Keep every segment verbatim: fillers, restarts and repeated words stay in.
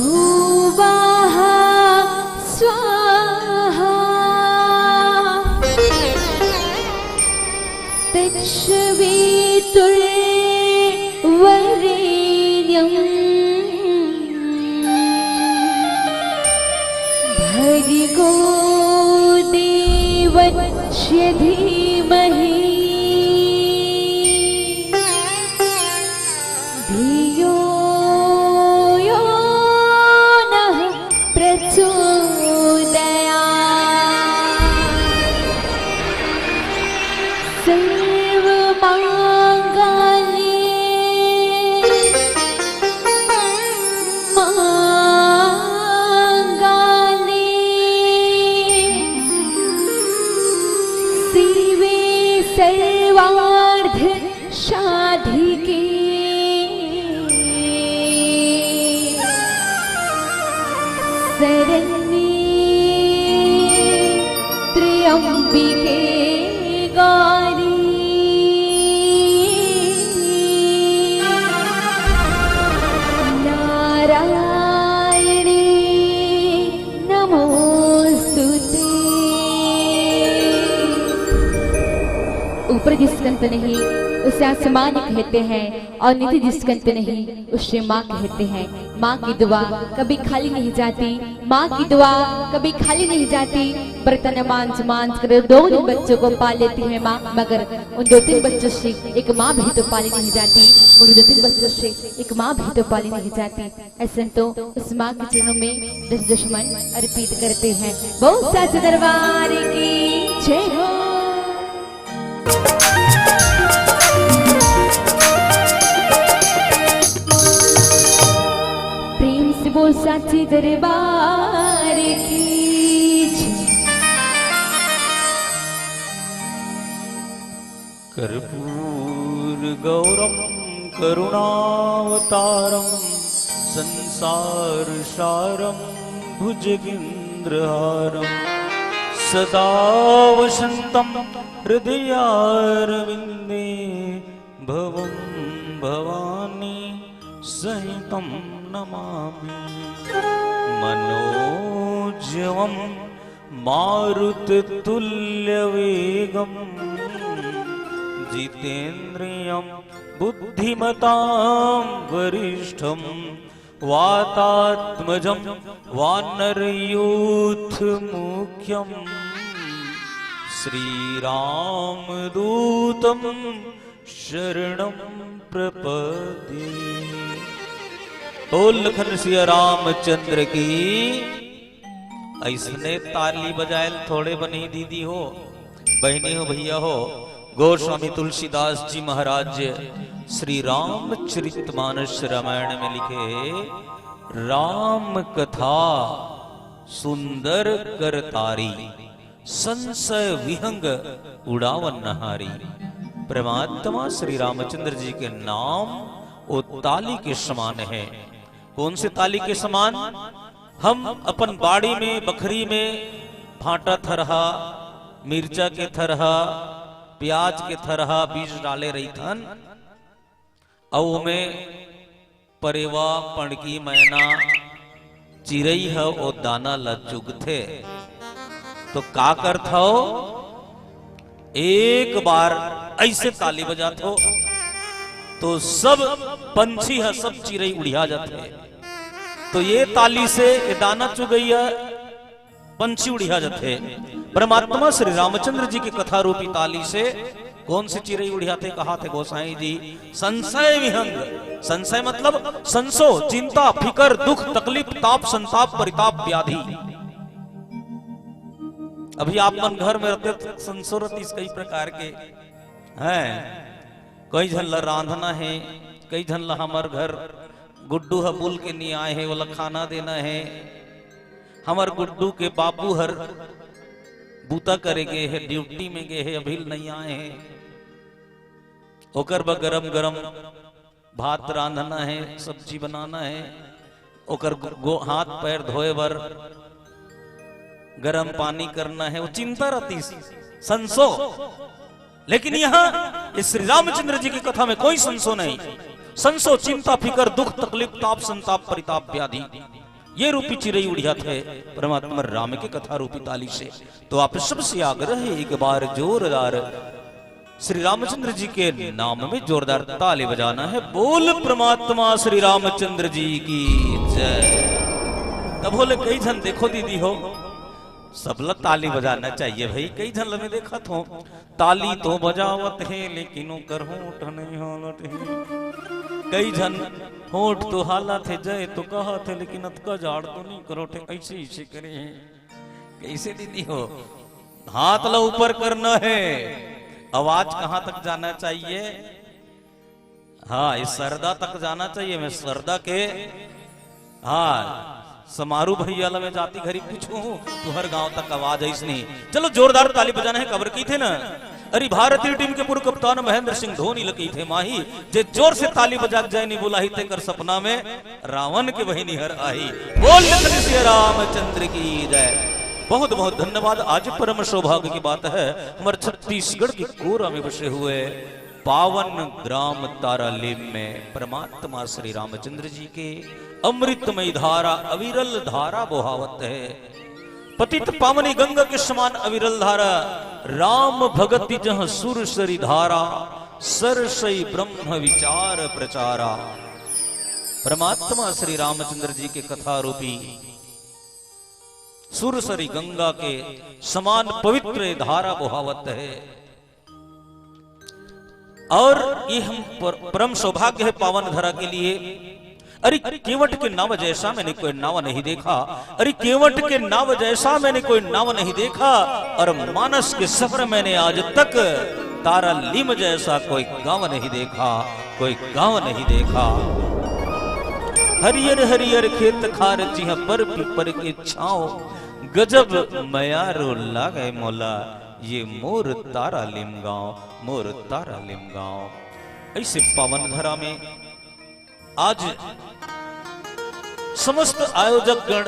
भूर्भुवः स्वाहा। तत्सवितुर्वरेण्यं भर्गो देवस्य धीमहि धियो यो नः प्रचोदयात्। सर्वमाङ्गल्ये माङ्गल्ये शिवे सर्वार्थ साधिके शरण्ये त्र्यम्बिके गौरी नारायणी नमोस्तुते। ऊपर जिसकन तन हे, उसे आसमान कहते हैं, और नीचे जिसकन तन हे, उसे माँ कहते हैं। माँ की दुआ कभी खाली नहीं जाती, माँ की दुआ कभी खाली नहीं जाती। बर्तन मांज मांज कर दो तीन बच्चों को पाल लेती है माँ, मगर उन दो तीन बच्चों से एक माँ भी तो पाली नहीं जाती, उन दो तीन बच्चों से एक माँ भी तो पाली नहीं जाती। ऐसे तो उस माँ के चरणों में दस दस मन अर्पित करते हैं। बोल साचे दरबार की जय हो। प्रेम से बोल साचे दरबार की जय। कर्पूर गौरम करुणावतारम संसार सारम भुजगेंद्रहारम सदा वसंतम हृदयारविंदे भवं भवानी सहितं नमामि। मनोजवं मारुततुल्यवेगं जितेन्द्रियं बुद्धिमतां वरिष्ठं वातात्मजं वानरयूथमुख्यं श्रीरामदूतं शरणं प्रपद्ये। बोल लखन सिया रामचंद्र की। ऐसने ताली बजायल थोड़े बनी दीदी हो, बहनी हो, भैया हो। गोस्वामी तुलसीदास जी महाराज श्री रामचरित मानस रामायण में लिखे, राम कथा सुंदर करतारी, संशय विहंग उड़ावन नहारी। परमात्मा श्री रामचंद्र जी के नाम वो ताली के समान है। कौन से ताली के समान? हम अपन बाड़ी में, बखरी में भांटा थरहा, मिर्चा के थरहा, प्याज के थरहा बीज डाले रहिथन, अउ ओमे परेवा, पड़की, मैना, चिरई ह ओ दाना ल चुगथे। तो का करथव? एक बार ऐसे ताली बजाथव, तो सब पंछी ह, सब चिरई उड़िया जाथे। तो ये ताली से ये दाना चुगैया पंछी उड़िया जाथे। परमात्मा श्री रामचंद्र जी की कथा रूपी ताली से कौन सी चिरई उड़ियाथे? कहाथे गोसाई जी, संशय विहंग। संशय मतलब संसो, चिंता, फिकर, दुख, तकलीफ, ताप, संताप, परिताप, व्याधि। अभी आप मन घर में रहते तो संसो रतिस कई प्रकार के हैं। कई झन ला रांधना है, कई झन ला हमर घर गुड्डू ह बुल के नहीं आए हे, ओला खाना देना है। हमर गुड्डू के बाबू हर बूता करे गे हे, ड्यूटी में गे हे, अभी नहीं आए हे। ओकर बर गरम गरम भात रांधना है, सब्जी बनाना है, ओकर गो-, हाथ पैर धोए बर गरम पानी करना है, वो चिंता रहती संसो। लेकिन यहाँ इस श्री रामचंद्र जी की कथा में कोई संसो नहीं। संसो, चिंता, फिकर, दुख, तकलीफ, ताप, संताप, परिताप, व्याधि, ये रूपी चिरई उड़ियाथे परमात्मा राम के कथा रूपी ताली से। तो आप सबसे आग्रह है, एक बार जोरदार श्री रामचंद्र जी के नाम में जोरदार ताली बजाना है। बोल परमात्मा श्री रामचंद्र जी की जय। तब बोले कई झन, देखो दीदी हो, सबला ताली बजाना चाहिए भाई। कई झन ल मैं देखत हों, ताली तो बजावत हे, लेकिन ओकर होंठ नहीं हालत हे। कई झन होंठ तो हालत हे, जय तो कहत हे, लेकिन अतका जाड़ तो नहीं करोट हे, ऐसे, ऐसे करे हे। कैसे दीदी हो? हाथ ला ऊपर करना है। आवाज कहाँ तक जाना चाहिए? हाँ, इस सरदा तक जाना चाहिए। मैं सरदा के, हाँ, समारू भैया ला मैं जाती घरी पूछूं, तुहर गांव तक आवाज आइस नहीं। चलो, जोरदार ताली बजाना है, काबर कहिथे ना। अरे, भारतीय टीम के पूर्व कप्तान महेंद्र सिंह धोनी ल कहिथे माही, जे जोर से ताली बजा के जय नहीं बुलाही, तेकर सपना में रावण के बहिनी हर आही। बोल श्री सिया रामचंद्र की जय। बहुत बहुत धन्यवाद। आज परम सौभाग्य की बात है, हमारे छत्तीसगढ़ के कोरा में बसे हुए पावन ग्राम तारालीम में परमात्मा श्री रामचंद्र जी के अमृतमय धारा, अविरल धारा बोहावत है। पतित पावनी गंगा के समान अविरल धारा, राम भगति जह सुर सरी धारा, सरसई ब्रह्म विचार प्रचारा। परमात्मा श्री रामचंद्र जी के कथा रूपी सुर सरी गंगा के समान पवित्र धारा बोहावत है। और ये हम पर-, परम सौभाग्य है पावन धरा के लिए। अरे, केवट के नाव जैसा मैंने कोई नाव नहीं देखा। अरे, केवट के नाव जैसा मैंने कोई नाव नहीं देखा, और मानस के सफर मैंने आज तक तारालीम जैसा कोई गांव नहीं देखा, कोई गांव नहीं देखा। हरियर हरियर खेत खार जिहां पर पीपर के छांव, गजब मयारो लागे मोला ये मोर तारालीम गांव, मोर तारालीम गांव। ऐसे पावन धरा में आज समस्त आयोजक गण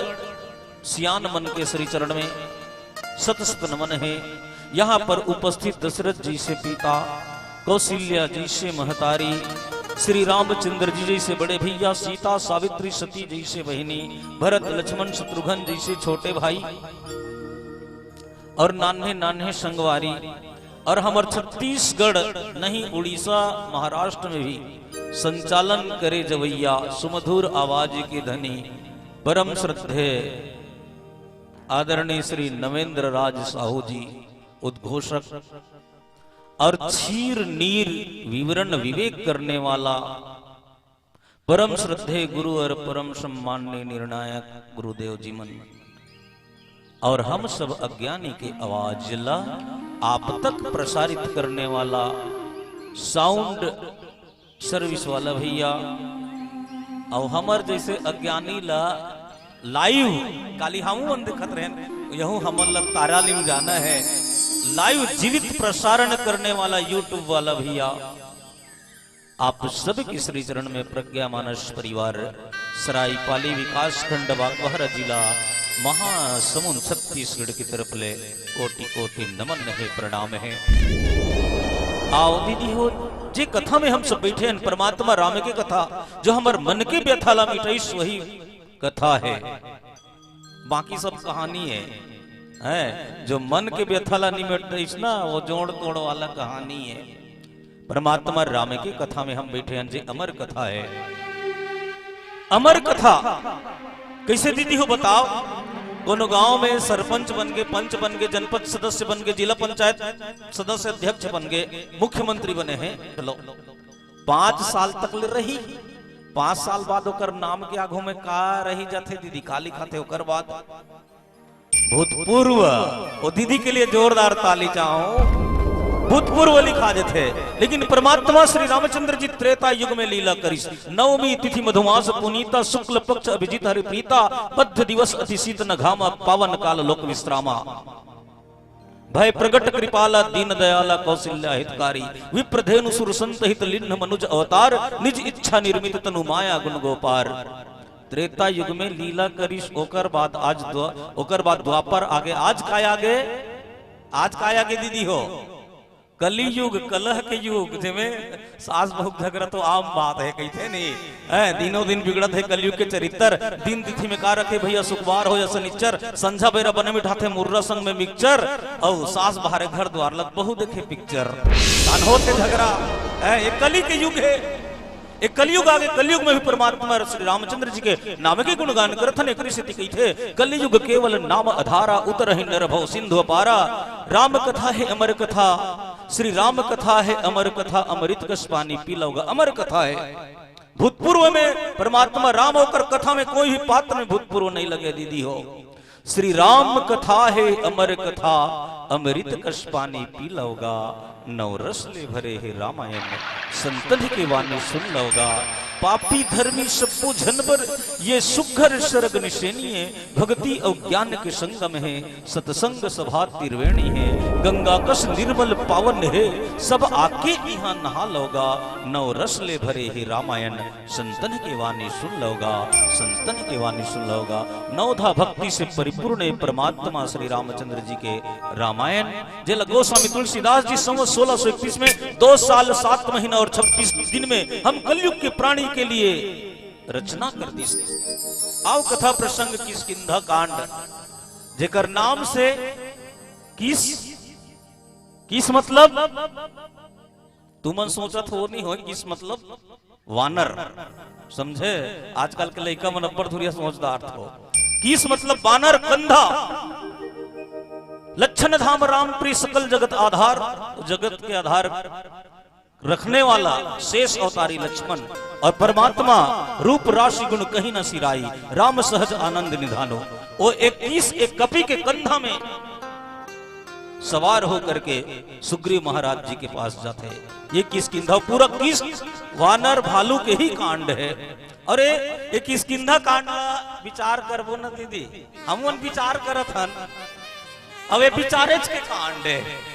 सियान मन के श्री चरण में सत सत नमन है। यहाँ पर उपस्थित दशरथ जी से पिता, कौशल्या जी से महतारी, श्री रामचंद्र जी जैसे बड़े भैया, सीता सावित्री सती जैसे बहिनी, भरत लक्ष्मण शत्रुघ्न जैसे छोटे भाई, और नान्हे नान्हे संगवारी, और हमर छत्तीसगढ़ नहीं, उड़ीसा, महाराष्ट्र में भी संचालन करे जवैया सुमधुर आवाज के धनी परम श्रद्धेय आदरणीय श्री नवेंद्र राज साहू जी, उद्घोषक और चीर नीर विवरण विवेक करने वाला परम श्रद्धेय गुरु और परम सम्माननीय निर्णायक गुरुदेव जी मन, और हम सब अज्ञानी के आवाज ला आप तक प्रसारित करने वाला साउंड सर्विस वाला भैया, और हमर जैसे अज्ञानी ला लाइव, काली हमू मन देखत रहन, यहू हमन ला तारालीम जाना है, लाइव जीवित प्रसारण करने वाला YouTube वाला भैया, आप सभी के श्री चरण में प्रज्ञा मानस परिवार सरायपाली विकासखंड बागबाहरा जिला महासमुंद छत्तीसगढ़ की तरफ ले कोटि कोटि नमन है, प्रणाम है। आओ दीदी हो, जे कथा में हम सब बैठे हैं, परमात्मा राम के कथा, जो हमर मन के व्यथा ला मिटाइस, वही कथा है। बाकी सब कहानी है, हैं? जो मन के व्यथा ला निमेट दइस ना, वो जोड़ तोड़ वाला कहानी है। परमात्मा राम के कथा में हम बैठे हैं, जे अमर कथा है। अमर कथा कैसे दीदी हो बताओ? कोनो गांव में सरपंच बन के, पंच बन के, जनपद सदस्य बन के, जिला पंचायत सदस्य, अध्यक्ष बन के, मुख्यमंत्री बने हैं, चलो, पांच साल तक ले रही। पांच साल बाद ओकर नाम के आगू में का रही जाथे दीदी, का लिखाथे ओकर बाद? भूतपूर्व। वो दीदी के लिए जोरदार ताली चाहो। भूतपूर्व लिखा जथे। लेकिन परमात्मा श्री रामचंद्र जी त्रेता युग में लीला करिस। नवमी तिथि मधुमास पुनीता, शुक्ल पक्ष अभिजीत हरि प्रीता, बद्ध दिवस अति शीत न घामा, पावन काल लोक विश्रामा। भय प्रगट कृपाला दीन दयाला कौशल्या हितकारी, विप्रधेनु सुर संत हित लिन्ह मनुज अवतार, निज इच्छा निर्मित तनु माया गुण गोपार। त्रेता युग में लीला करिस, ओकर बाद आज द्वा-, ओकर बाद द्वापर आगे, आज काय आगे? आज काय आगे दीदी हो? कलयुग, कलह के युग, जेमे सास बहू के झगड़ा तो आम बात है, कहिथे नहीं? हैं, दिनों दिन बिगड़त है कलयुग के चरित्र। दिन तिथि में का रखे भैया, सुकवार हो या सनिच्चर, संझा बेरा बने मिठाथे मुर्रा संग में मिक्सचर, अउ सास बहारे घर द्वार लग बहू देखे पिक्चर। कान होथे झगड़ा, हैं, ये कली के युग है। एक कलयुग आगे, कलयुग में भी परमात्मा श्री रामचंद्र जी के नाम के गुणगान करथन। एकरी सेती कहिथे, "कलयुग केवल नाम अधारा, उतरहि नर भव सिंधु अपारा।" राम कथा है अमर कथा, श्री राम कथा है अमर कथा, अमृत कस पानी पी लौगा, अमर कथा है। भूतपूर्व में परमात्मा राम ओकर कथा में कोई भी पात्र में भूतपूर्व नहीं लगे दीदी हो। श्री राम कथा है अमर कथा, अमृत कस पानी पी लौगा। नौ रस ले भरे है रामायण, संतन के वाणी सुन लौगा। पापी धर्मी सब्बो झन बर ये सुघर सरग निसेनी है। भक्ति अउ ज्ञान के संगम है, सतसंग सभा त्रिवेणी है। गंगा कस निर्मल पावन है, सब आके इहाँ नहा लौगा। नौ रस ले भरे है रामायण, संतन के वाणी सुन लौगा, संतन के वाणी सुन लौगा। नवधा भक्ति से परिपूर्ण है परमात्मा श्री रामचंद्र जी के रामायण, जेला गोस्वामी तुलसीदास जी संवत सोलह सौ इकतीस में दो साल सात महीना और छब्बीस दिन में हम कलयुग के प्राणी के लिए रचना कर दिस। आव कथा प्रसंग किष्किंधा कांड, जेकर नाम से किस, किस मतलब, तुमन सोचत हो नहीं हो, किस मतलब वानर, समझे? आजकल के लइका मन अब्बड़ धुरिया समझदार हो। किस मतलब बानर कंधा, लक्षण धाम राम प्रिय सकल जगत आधार, जगत के आधार रखने वाला शेष अवतारी लक्ष्मण और परमात्मा रूप राशि गुण कहीं न सिराई, राम सहज आनंद निधानो। वो एक किस, एक कपि के कंधा में सवार होकर के सुग्रीव महाराज जी के पास जाथे। ये किष्किंधा, पूरा किस वानर भालू के ही कांड है। अरे, ये किष्किंधा कांड ला विचार करबो न दीदी, हमन विचार करत हन। अब ये विचारेच के कांड है।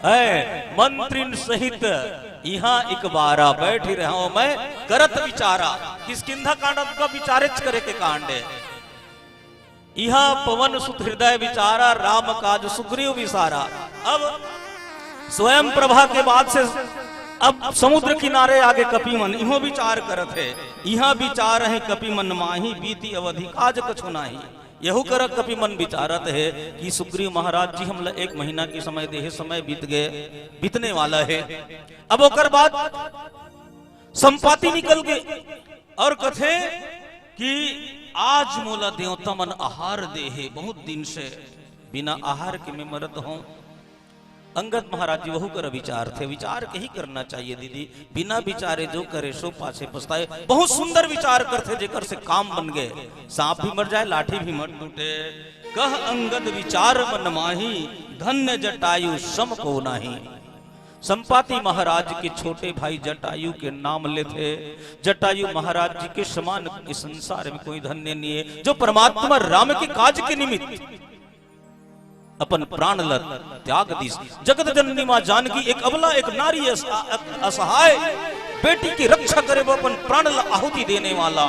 ऐ मंत्रिन सहित इहाँ एक बारा बैठ रहा हूँ मैं करत विचारा। किष्किंधा कांड का विचारेच करे के कांड है। इहाँ पवन सुत हृदय विचारा, राम काज सुग्रीव विसारा। अब स्वयं प्रभा के बाद से अब समुद्र किनारे आगे कपि मन इहो विचार करत है। इहाँ विचार है कपि मन माही, बीती अवधि काज कछु नाही। यहू कर कपि मन विचारत है कि सुग्रीव महाराज जी हमला एक महीना के समय देहे, समय बीत गए, बीतने वाला है। अब ओकर बाद संपाति निकल गए और कथे कि आज मोला देवता मन आहार दे हे, बहुत दिन से बिना आहार के मैं मरत हूँ। अंगद महाराज जी वहू कर विचार थे, विचार के ही करना चाहिए दीदी, बिना विचारे जो करे सो पाछे पछताए। बहुत सुंदर विचार करथे, जेकर से काम बन गए, सांप भी मर जाए, लाठी भी मत टूटे। कह अंगद विचार मन माही, धन्य जटायु सम को नाही। संपाति महाराज के छोटे भाई जटायु के नाम लेथे। जटायु महाराज जी के समान इस संसार में कोई धन्य नहीं है, जो परमात्मा राम के काज के निमित्त अपन प्राण ल त्याग दिस। जगत जननी माँ जानकी एक अबला, एक नारी अस-, अ-, असहाय बेटी की रक्षा करे, वो अपन प्राण ल आहुति देने वाला।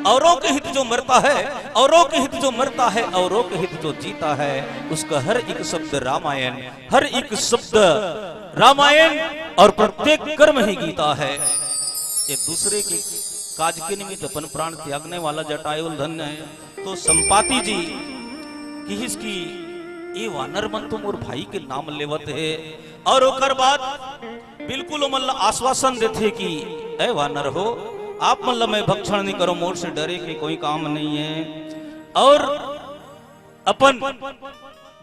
औरों के हित जो मरता है, औरों के हित जो मरता है, औरों के हित जो जीता है, उसका हर एक शब्द रामायण, हर एक शब्द रामायण और प्रत्येक कर्म ही गीता है। ये दूसरे के काज के निमित्त अपन प्राण त्यागने वाला जटायु धन्य है। तो संपाति जी किहिस कि ए वानर मन तो मोर भाई के नाम लेवत हे। और ओकर बाद बिल्कुल ओमन ला आश्वासन देथे कि ए वानर हो, आप मन ला मैं भक्षण नहीं करो, मोर से डरे के कोई काम नहीं है। और अपन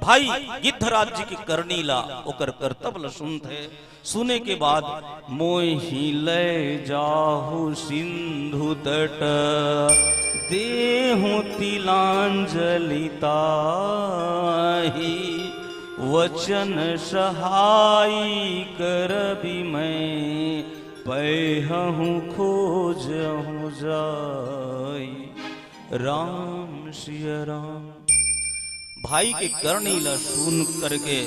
भाई गिद्धराज जी के करनी ला, ओकर करतब ला सुनथे। सुने के बाद, "मोहि लय जाहु सिंधु तट, देहु तिलांजलि ताहि, वचन सहाई करबि मैं, पैहु खोजहु जाई।" राम सिया राम। भाई के करनी ला सुन करके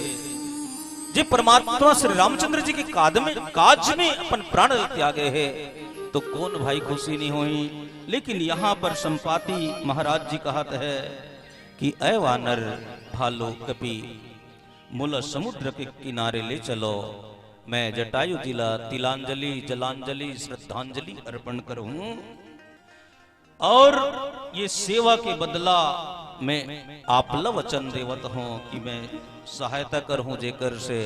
जे परमात्मा श्री रामचंद्र जी के काज में, काज में अपन प्राण ल त्यागे हे, तो कौन भाई खुशी नहीं होही। लेकिन यहाँ पर संपाति महाराज जी कहत हे कि "ऐ वानर, भालू, कपि, मोला समुद्र के किनारे ले चलो, मैं जटायु जी ला तिलांजलि, जलांजलि, श्रद्धांजलि अर्पण करूं।" और ये सेवा के बदला मैं आप ल वचन देवत हूँ कि मैं सहायता करहूँ, जेकर से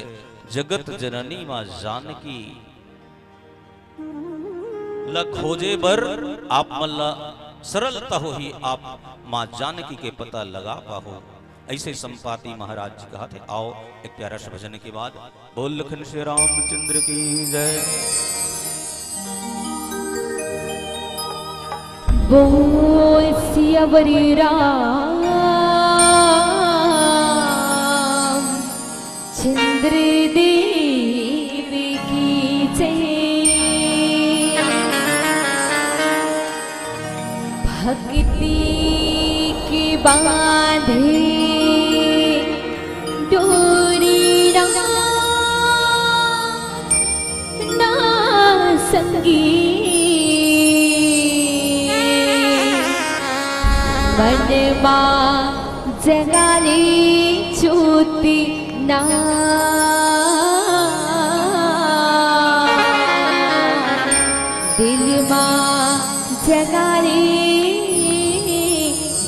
जगत जननी माँ जानकी ल खोजे बर आप मन ल सरलता होही, आप माँ जानकी के पता लगा पाहू। ऐसे संपाति महाराज जी कहत हे। आओ, एक प्यारा सा भजन के बाद। बोल लखन श्री रामचंद्र की जय। बोल सियावर रामचंद्र देव की जय। भक्ति की बांधे डोरी ना, ना संगी। मन मा जगाली ज्योति ना, दिल मा जगाली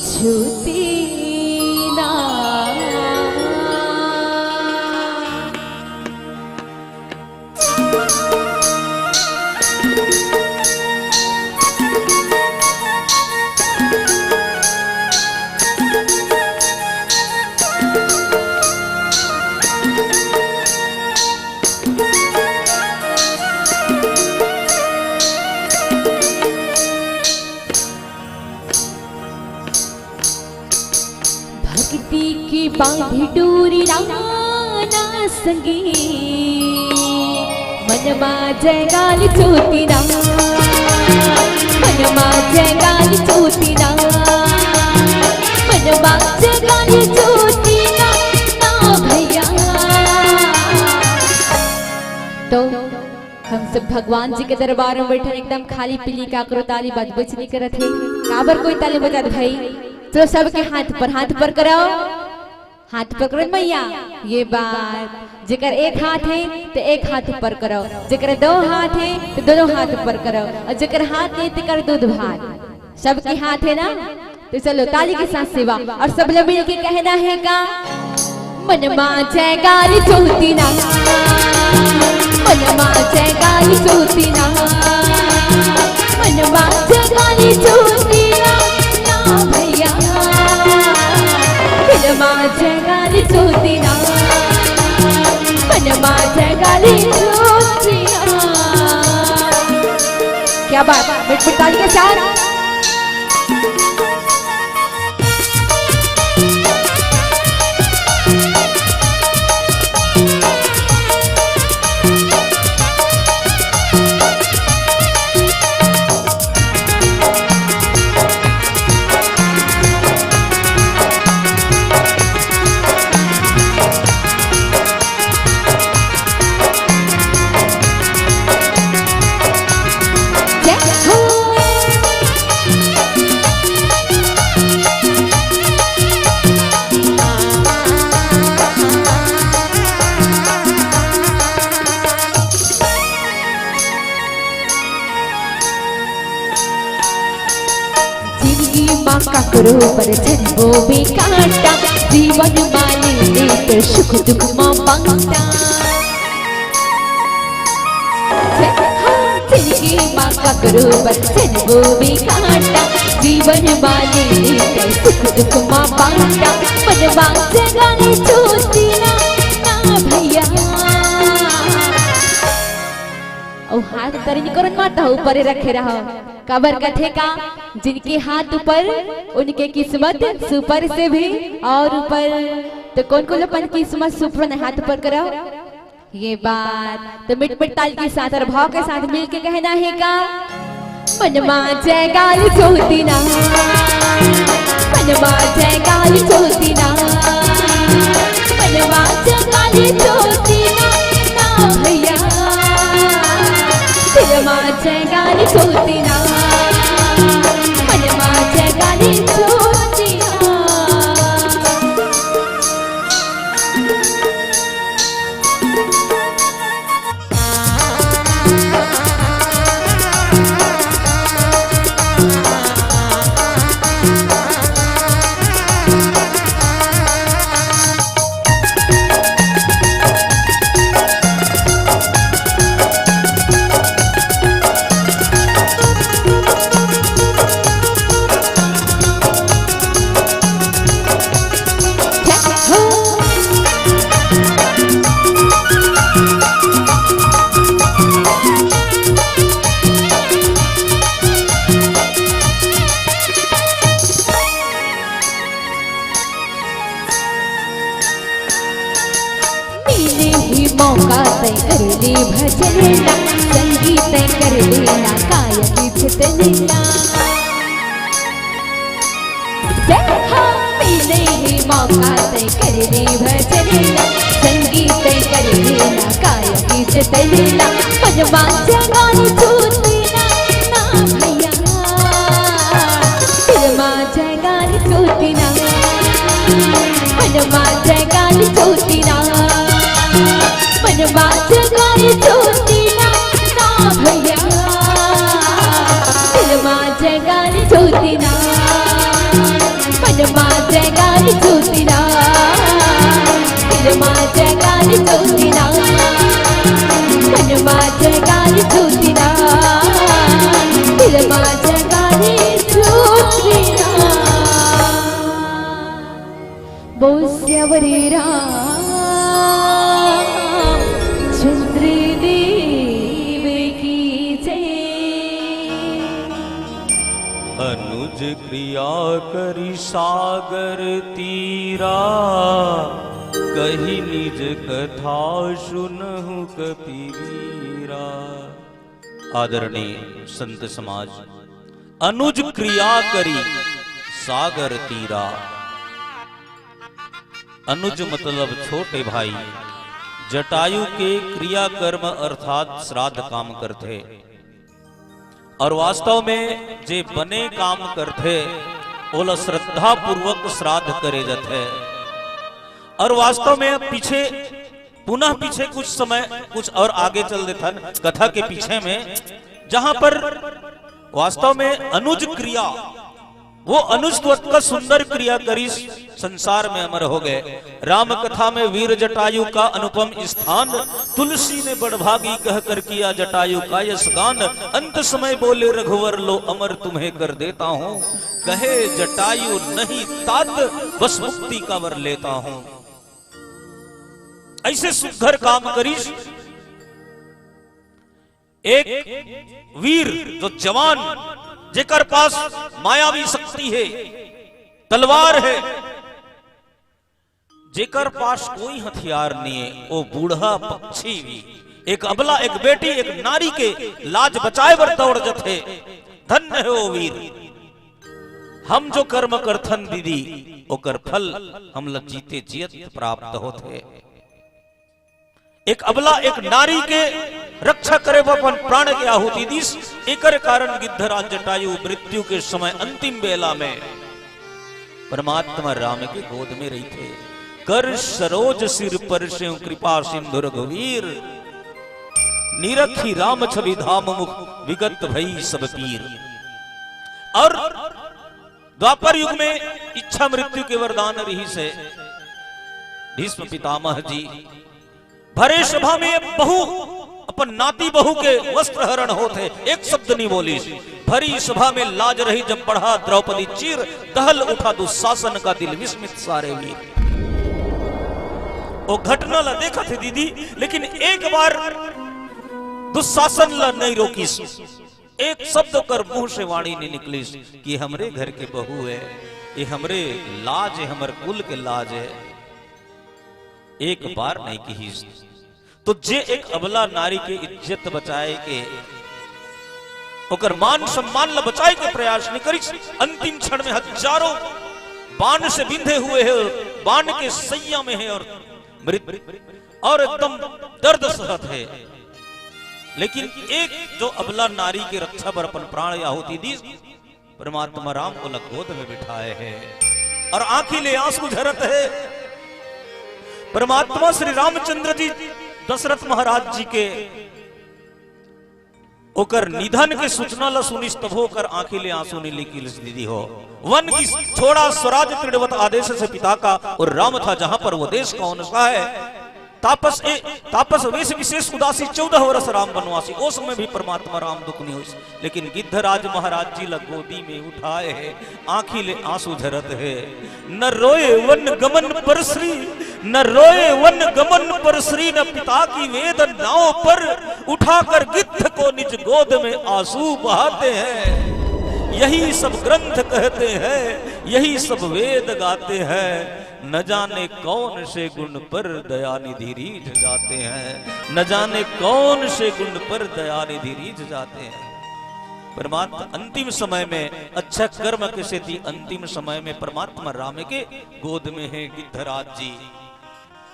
ज्योति ना। भक्ति की बांधी डोरी लाना संगी, मन मा जगाली ज्योति ना, मन मा जगाली ज्योति ना, मन मा जगाली ज्योति ना, ना भैया। तो हम सब भगवान जी के दरबार में बैठन एकदम खाली पीली काकरो ताली बजबे च नहीं करत हे। काबर कोई ताली बजात भाई? चलो सबके हाथ पर, हाथ पर कराओ, हाथ पर करो मैया। ये बात, जेकर एक हाथ हे तो एक हाथ ऊपर करो, जेकर दो हाथ हे तो दोनों हाथ ऊपर करो, और जेकर हाथ नहीं तेकर दूध भात। सबके हाथ हे ना? तो चलो ताली के साथ सेवा, और सब लोग मिलके कहना हे का? मन मा जगाली ज्योति ना, मन मा जगाली ज्योति ना, मन मा जगाली ज्योति ना, ना भैया। दिल मा जगाली ज्योति ना, मन मा जगाली ज्योति ना। क्या बात, मिठमिठाई के साथ। जिंदगी मा काकरो बर झन बोबे कांटा, जीवन मा ले लेके सुख दुख मा बांटा। जिंदगी मा काकरो बर झन बोबे कांटा, जीवन मा ले लेके सुख दुख मा बांटा। बाजे गाली चोटी ना, ना भैया। अउ हाथ तरी निकरन माता ऊपर रखे रहो। काबर कथे का, जिनके हाथ ऊपर उनके किस्मत सुपर से भी और ऊपर। तो कौन कौन अपन किस्मत सुपर ने हाथ ऊपर करो। ये बात तो मिट मिट ताल के साथ और भाव के साथ मिल के कहना है का। मनमा जय गाली चोटी ना, मनमा जय गाली चोटी ना, मनमा जय गाली चोटी ना, ना भैया। दिलमा जय गाली चोटी ना, मनमा जय गाली चोटी ना। मिले ही मौका तैं कर ले भजन ला, संगीत तैं कर लेना, गायकी जितने ला। जय हो। मिले ही मौका तैं कर ले भजन ला, संगीत तैं कर लेना, गायकी जितने ला। मनमा जय गाली चोटी ना, ना भैया। दिलमा जय गाली चोटी ना, मनमा जय गाली चोटी ना, मनमा जय गाली चोटी ना, ना भैया। दिलमा जय गाली चोटी ना, मनमा जय गाली चोटी ना, दिलमा जय गाली चोटी ना, मनमा जय गाली चोटी ना, दिलमा जय गाली चोटी ना। बोल सियावर रामचंद्र देव की जय। अनुज क्रिया करी सागर तीरा, कही निज कथा सुनहु कपिवीरा। आदरणीय संत समाज, अनुज क्रिया करी सागर तीरा। अनुज मतलब छोटे भाई, जटायु के क्रियाकर्म अर्थात श्राद्ध काम करथे। और वास्तव में जे बने काम करथे, ओला श्रद्धापूर्वक श्राद्ध करे जाथे। और वास्तव में अब पीछे, पुनः पीछे कुछ समय, कुछ और आगे चल देथन कथा के पीछे में, जहां पर वास्तव में अनुज क्रिया, वो अनुज तो अतका सुंदर क्रिया करिस, संसार में अमर हो गए। राम कथा में वीर जटायु का अनुपम स्थान, तुलसी ने बड़भागी कहकर किया जटायु का यश गान। अंत समय बोले रघुवर लो अमर तुम्हें कर देता हूँ, कहे जटायु नहीं तात बस मुक्ति का वर लेता हूँ। ऐसे सुंदर काम करिस। एक वीर जो जवान, जेकर पास मायावी शक्ति है, तलवार है, जेकर पास कोई हथियार नहीं है, वो बूढ़ा पक्षी भी एक अबला, एक बेटी, एक नारी के लाज बचाए बर दौड़ जथे। धन्य है वो वीर। हम जो कर्म करथन दीदी, ओकर फल हमला जीते जियत प्राप्त होथे। एक अबला, एक नारी के रक्षा करे बर अपन प्राण के आहुति दीस। एकर कारण गिद्धराज जटायु मृत्यु के समय अंतिम बेला में परमात्मा राम के गोद में रहिथे। कर सरोज सिर परसेउ कृपा सिंधु रघुवीर, निरखी राम छवि धाम मुख विगत भई सब पीर। और द्वापर युग में इच्छा मृत्यु के वरदान रहिसे। भीष्म पितामह जी भरे सभा में बहू, अपन नाती बहू के वस्त्र हरण होथे, एक शब्द नहीं बोलिस। भरी सभा में लाज रही जब बढ़ा द्रौपदी चीर, दहल उठा दुशासन का दिल विस्मित सारे वीर। ओ घटना ला देखत हे दीदी, लेकिन एक बार दुशासन ला नहीं रोकिस। एक शब्द ओकर मुंह से वाणी नहीं निकलिस कि हमरे घर के बहू है, ये हमरे लाज है, हमर कुल के लाज है। एक बार नहीं किहिस। तो जे एक अबला नारी के इज्जत बचाए के, ओकर मान सम्मान ला बचाए के प्रयास नहीं करिस, अंतिम क्षण में हजारों बाण से बिंधे हुए है, बाण के सैया में है और मृत और एकदम दर्द सहत है। लेकिन एक जो अबला नारी के रक्षा बर अपन प्राण आहुति दीस, परमात्मा राम ओला गोद में बिठाए है और आंखी ले आंसू झरत है। परमात्मा श्री रामचंद्र जी दशरथ महाराज जी के ओकर निधन के सूचना ला सुनिस, तभो ओकर आंखी ले आंसू नहीं निकलिस दीदी हो। वन की छोड़ा स्वराज तृणवत आदेश से पिता का, और राम था जहां पर वो देश कौन सा है। तापस ए, तापस वेश विशेष उदासी, चौदह वर्ष राम वनवासी। ओ समय भी परमात्मा राम दुख नहीं होइस, लेकिन गिद्धराज महाराज जी ला गोदी में उठाए है, आंखी ले आंसू झरत है। न रोए वन गमन पर श्री, न रोए वन गमन पर श्री, न पिता की वेदनाओं पर। उठाकर गिद्ध को निज गोद में आंसू बहाते हैं। यही सब ग्रंथ कहते हैं, यही सब वेद गाते हैं। न जाने कौन से गुण पर दयानिधि रीझ जाते हैं, न जाने कौन से गुण पर दयानिधि रीझ जाते हैं। परमात्मा अंतिम समय में अच्छा कर्म के सेती अंतिम समय में परमात्मा राम के गोद में है गिद्धराज जी।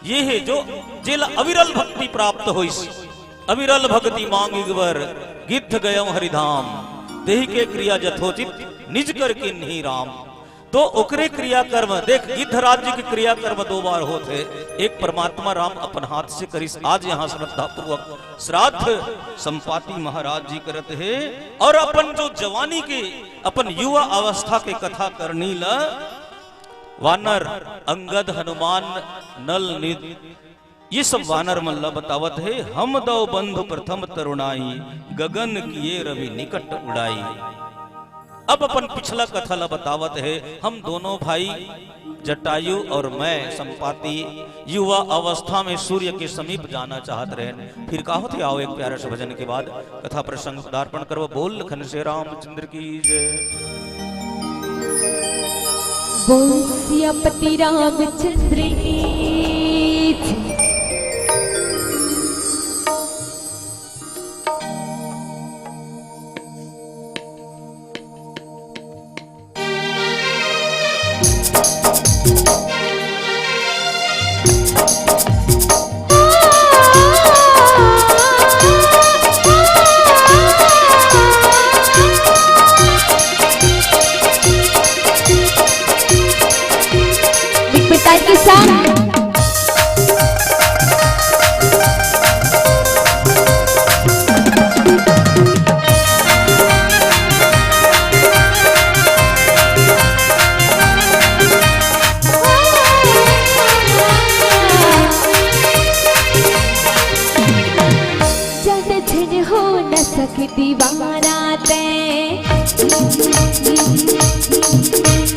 ये है जो जेला अविरल भक्ति प्राप्त होइस। अविरल भक्ति मांगिक बर गिद्ध गयो हरिधाम, देहि के क्रिया जथोचित निज कर किन्ही राम। तो ओकरे क्रियाकर्म देख, गिद्धराज जी के क्रियाकर्म दो बार होत है। एक परमात्मा राम अपन हाथ से करिस, आज यहाँ श्रद्धापूर्वक श्राद्ध संपाति महाराज जी करत है, और अपन जो जवानी के, अपन युवा अवस्था के कथा करनी ला वानर अंगद हनुमान नल निद ये सब वानर मन ला बतावत है, हम दव बंधु प्रथम तरुणाई, गगन किए रवि निकट उड़ाई। अब अपन पिछला कथा ला बतावत है, हम दोनों भाई जटायु और मैं संपाति युवा अवस्था में सूर्य के समीप जाना चाहत रहेन। फिर का होथे, आओ एक प्यारा सा भजन के बाद कथा प्रसंग पदार्पण करबो। बोल लखन से रामचंद्र की जय। बोल सियापति रामचंद्र की जय। जन झन हो न सके दीवाना ते,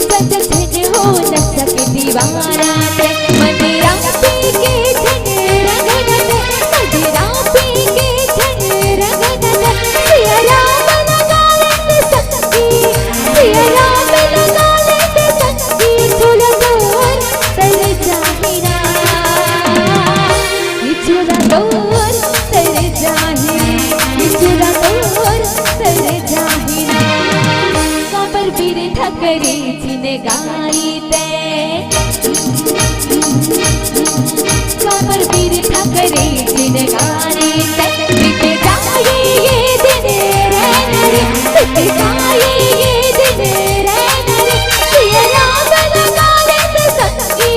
जन झन हो न सके दीवाना ते। मदिरा पी के झन रंगना ते, मदिरा पी के झन रंगना ते। सिया राम लगा लेते संगी, सिया राम लगा लेते संगी, थोड़ा दूर तर जाहिरा। इचुरा तोर तर जाहिरा, इचुरा तोर तर जाहिरा। काबर बीर ठकरे जिन गाई ते, काबर बीर ठकरे जिन गाई ते। बीत जाए ये दिन रैन रे, बीत जाए ये दिन रैन रे। सिया राम लगा लेते संगी,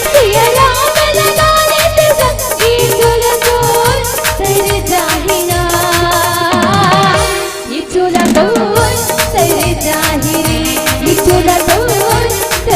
सिया राम लगा लेते संगी, चुल चुल तर जाहिरा। ये चुल चुल तर जाहिरे, ये चुल चुल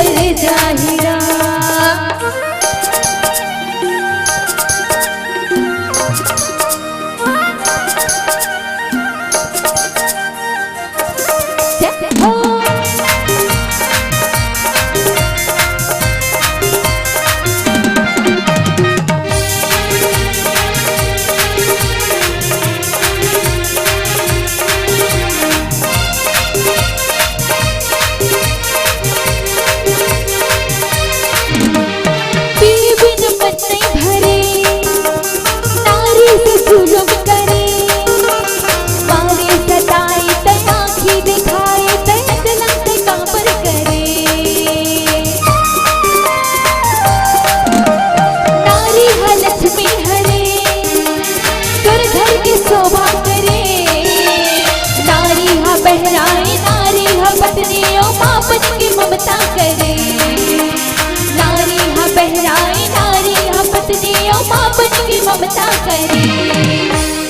करे।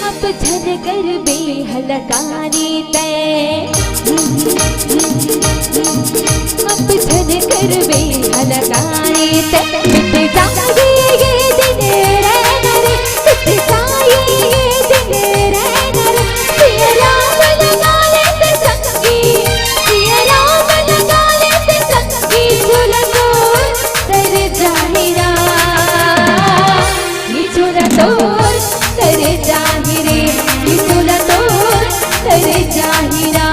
अब झन करबे हलकानी तैं, अब झन करबे हलकानी तैं। मिट जाही ये दिन रैना रे, मिट जाही ये दिन रैना रे। सिया राम लगा ले ते संगी, सिया राम लगा ले ते संगी। झूला तोर तर जाही रा, ये झूला तोर तर जाही रे, ये झूला तोर तर जाही रा।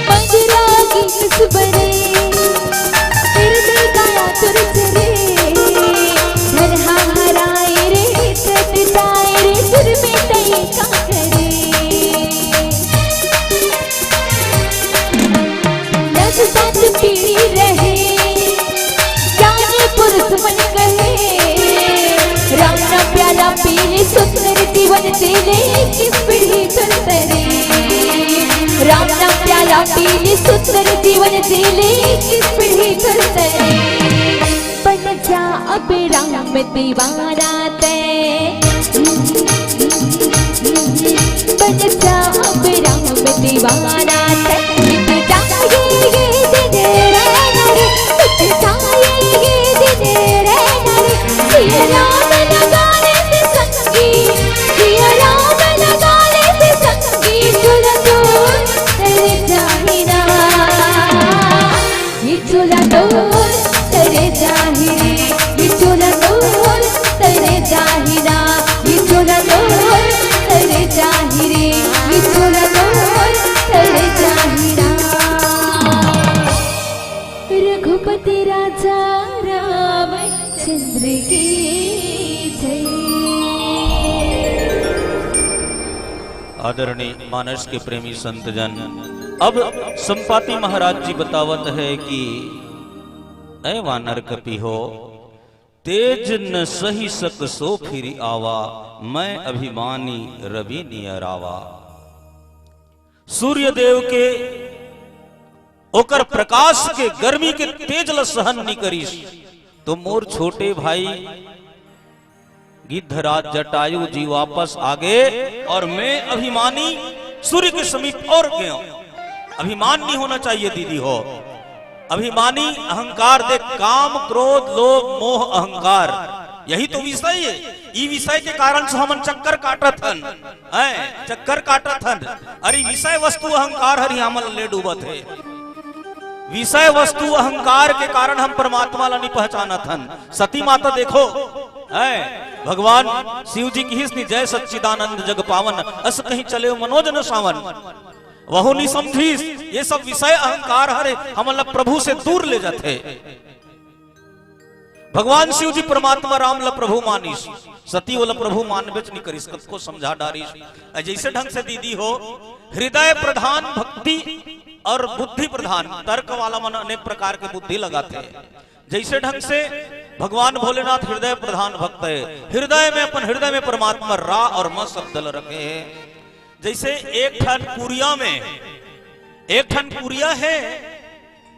मंजरा की खुशबू रे, फिर दिल का आतुर चले। धन हराए रे, छट जाए रे, सुर में तय का करे। नस साथ पीड़ी रहे, जाने पुरुष मन कहे। राम ना प्याला पीले सुंदर जीवन जीले, इक्कीस पीढ़ी चलते रे। राम ना प्याला पीले सुंदर जीवन जीले, इक्कीस पीढ़ी चलते रे। बन जा अब राम दीवाना तैं, बन जा अब राम दीवाना तैं। मिट जाए ये दिन रैना रे, मिट जाए ये दिन रैना रे। सिया राम लगा ले ते संगी, सिया राम लगा ले ते संगी। झूला तोर तर जाही रा, ये झूला तोर तर जाही रे, ये झूला तोर तर जाही रा, ये झूला तोर तर जाही रे, ये झूला तोर तर जाही रा। रघुपति राजा रामचंद्र की जय। आदरणीय मानस के प्रेमी संतजन, अब संपाति महाराज जी बतावत है कि ऐ वानर कपि हो, तेज न सहि सकसो फिरि आवा, मैं अभिमानी रवि नियरावा। सूर्य देव के ओकर प्रकाश के गर्मी के तेज ल सहन नि करिस, तो मोर छोटे भाई गिद्धराज जटायु जी वापस आ गए और मैं अभिमानी सूर्य के समीप और गयो। अभिमान नहीं होना चाहिए दीदी हो, अभिमानी अहंकार दे, काम क्रोध लोभ मोह अहंकार, यही तो विषय है। ई विषय के कारण से हमन चक्कर काटत हन, हैं, चक्कर काटत हन। अरे विषय वस्तु अहंकार हर ही हमन ले डूबत है। विषय वस्तु अहंकार के कारण हम परमात्मा ला नहीं पहचानत हन। सती माता देखो, है, भगवान शिव जी किहिस नि, "जय सच्चिदानंद जग पावन, अस कहि चले मनोजन सावन।" वहू नि समझिस, ये सब विषय अहंकार हरे, हमन ला प्रभु से दूर ले जाथे। भगवान शिव जी परमात्मा राम ला प्रभु मानिस, सती ओला प्रभु मानबेच नि करिस, कतको समझा डारिस। अ, जैसे ढंग से दीदी हो, हृदय प्रधान भक्ति और बुद्धि प्रधान, तर्क वाला मन अनेक प्रकार के बुद्धि लगाथे। जैसे ढंग से भगवान भोलेनाथ हृदय प्रधान भक्त है, हृदय में, अपन हृदय में परमात्मा रा और म शब्द ल रखे है। जैसे एक ठन कुरिया में, एक ठन कुरिया है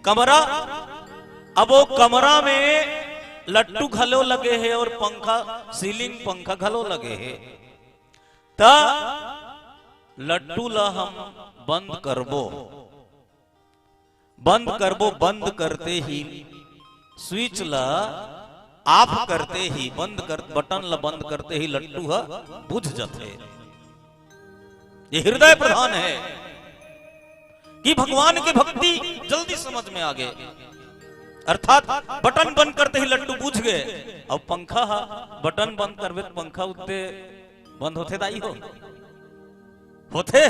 कमरा, अब वो कमरा में लट्टू घलो लगे है और पंखा, सीलिंग पंखा घलो लगे है, त लट्टू ला हम बंद करबो, बंद करबो, बंद करते ही, स्विच ला ऑफ करते ही, बंद कर, बटन ला बंद करते ही लट्टू ह बुझ जाथे। ये हृदय प्रधान है कि भगवान के भक्ति जल्दी समझ में आ गए, अर्थात बटन बंद करते ही लट्टू बुझ गए। अब पंखा ह, बटन बंद करबे त पंखा उत्ते बंद होथे दाई हो? होथे?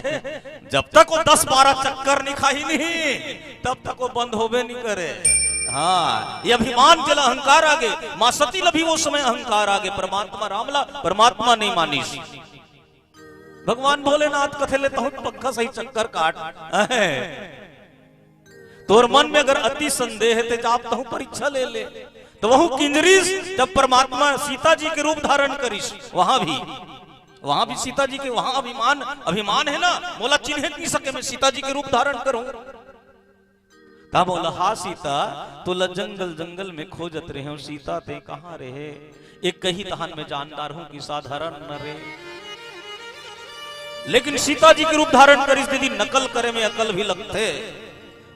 जब तक वो दस बारह चक्कर नि खाही नहीं, तब तक वो बंद होबे नि करे। हाँ, ये अभिमान जेला अहंकार आगे, माँ सती ला भी वो समय अहंकार आगे, परमात्मा राम ला परमात्मा नहीं मानिस। भगवान भोलेनाथ कथे ले तहूँ पंखा सही चक्कर काट। अहे। तोर मन में अगर अति संदेह हे ते जाप तहूँ परीक्षा ले ले। तो वहू किंजरिस जब परमात्मा सीता जी के रूप धारण करिस, वहां भी, वहां भी सीता जी के वहां अभिमान, अभिमान हे ना, मोला चिन्हे नहीं सके, मैं सीता जी के रूप धारण करूं। तब बोला, हा सीता, तोला जंगल जंगल में खोजत रहे हो, सीता ते कहाँ रहे? एक कही तहान में जानदार हूँ कि साधारण न रहे, लेकिन सीता जी के रूप धारण करिस दीदी, नकल करे में अकल भी लगथे।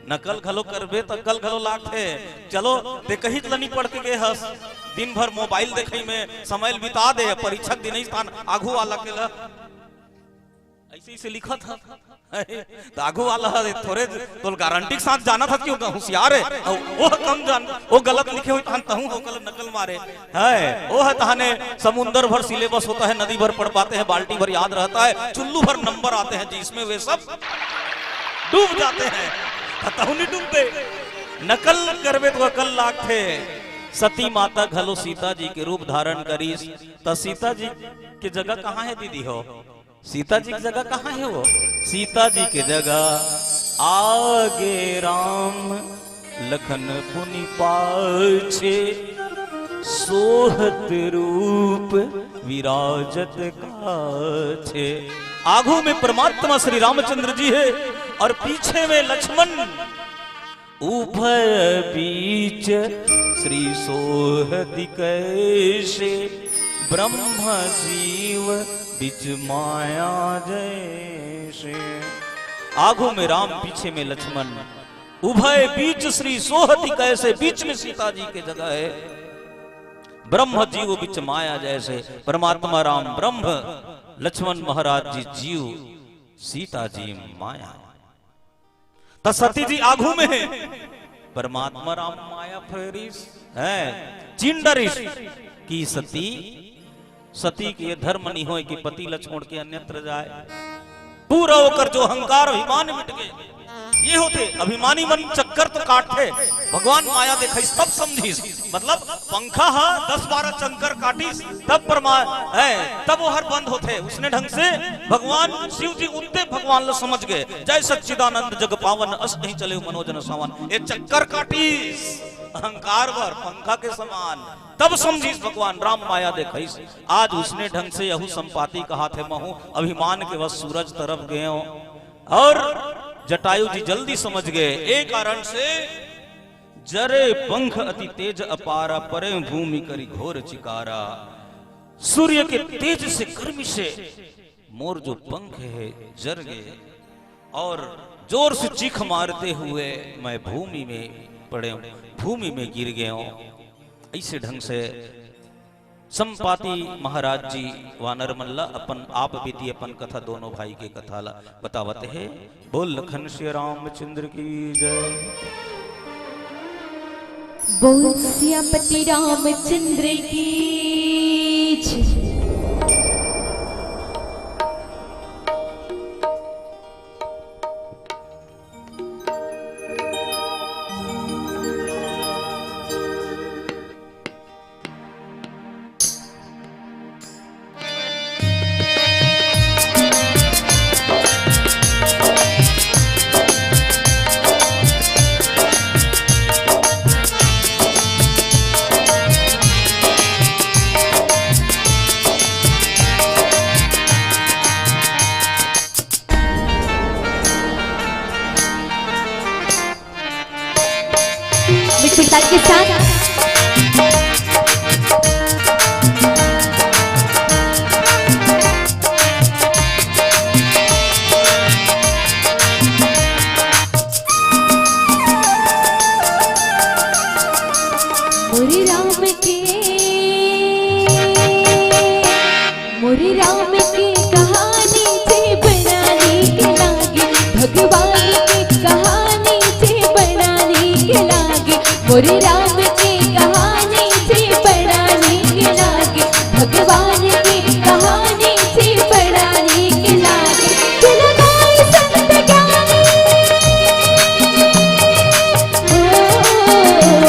नकल घलो करबे त अकल घलो लागथे। चलो, ते कही त ल नी पढ़ के गे हस, दिन भर मोबाइल देखई में समय ल बिता दे, परीक्षा के दिन ही स्थान आघू वाला के ल ऐसे, ऐसे लिखत ह। त आघू वाला ह थोरे तोल गारंटी के साथ जानत ह कि वो होशियार हे, अउ वो कम जान, वो गलत लिखे होही तहन तहूँ ओकर नकल मारे। है, वो है तहने समुंदर भर सिलेबस होता है, नदी भर पढ़ पाते हैं, बाल्टी भर याद रहता है, चुल्लू भर नंबर आते हैं जी, इसमें वे सब डूब जाते हैं। त तहूँ नहीं डूबते। नकल करबे तो अकल लागथे। सती माता घलो सीता जी के रूप धारण करिस, त सीता जी के जगह कहाँ है दीदी हो? सीता जी की जगह कहाँ है वो? सीता जी की जगह आगे राम लखन पुनि पाछे, सोहत रूप विराजत काछे। आगू में परमात्मा श्री रामचंद्र जी है और पीछे में लक्ष्मण। उभय बीच श्री सोहति कैसे, ब्रह्म जीव बिच माया जैसे। आगू में राम, पीछे में लक्ष्मण। उभय बीच श्री सोहति कैसे, बीच में सीता जी के जगह है। ब्रह्म जीव बिच माया जैसे, परमात्मा राम ब्रह्म, लक्ष्मण महाराज जी जीव, सीता जी माया। त सती जी आगू में है, परमात्मा राम माया फेरिस, है, चिन डरिस कि सती, सती के ये धर्म नहीं होय कि पति ल छोड़ के अन्यत्र जाए। पूरा ओकर जो अहंकार अभिमान मिट गए। ये होथे अभिमानी मन चक्कर तो काटथे, भगवान माया देखाइस तब समझिस। मतलब पंखा हा दस बारह चंकर काटिस, तब परमा-, है, तब वो हर बंद होथे। उसने ढंग से भगवान शिव जी उतने भगवान ल समझ गए, जय सच्चिदानंद जग पावन, अस नहीं चले मनोजन सावन। ये चक्कर काटिस अहंकार भर पंखा के समान, तब समझिस भगवान राम माया देखाइस। आज उसने ढंग से यहू संपाति कहाथे, महू अभिमान के वश सूरज तरफ गए हो। और जटायु जी जल्दी समझ गए, एक कारण से जरे पंख अति तेज अपारा, परे भूमि करि घोर चिकारा। सूर्य के तेज से, गर्मी से मोर जो पंख है जर गए और जोर से चीख मारते हुए मैं भूमि में पड़े हूँ, भूमि में गिर गए हूँ। ऐसे ढंग से संपाति महाराज जी वानर मन ला अपन आप बीती अपन कथा दोनों भाई के कथा ला बतावत हे। बोल लखन श्री रामचंद्र की जय। बोल सियापति रामचंद्र की जय। मिठे ताल के साथ। मोरे राम के, मोरे राम के कहानी से बड़ा नीक लागे, भगवान के कहानी से बड़ा नीक लागे। मोरे राम के कहानी से बड़ा नीक लागे, भगवान के कहानी से बड़ा नीक लागे। चलो गाए संत ज्ञानी। ओ,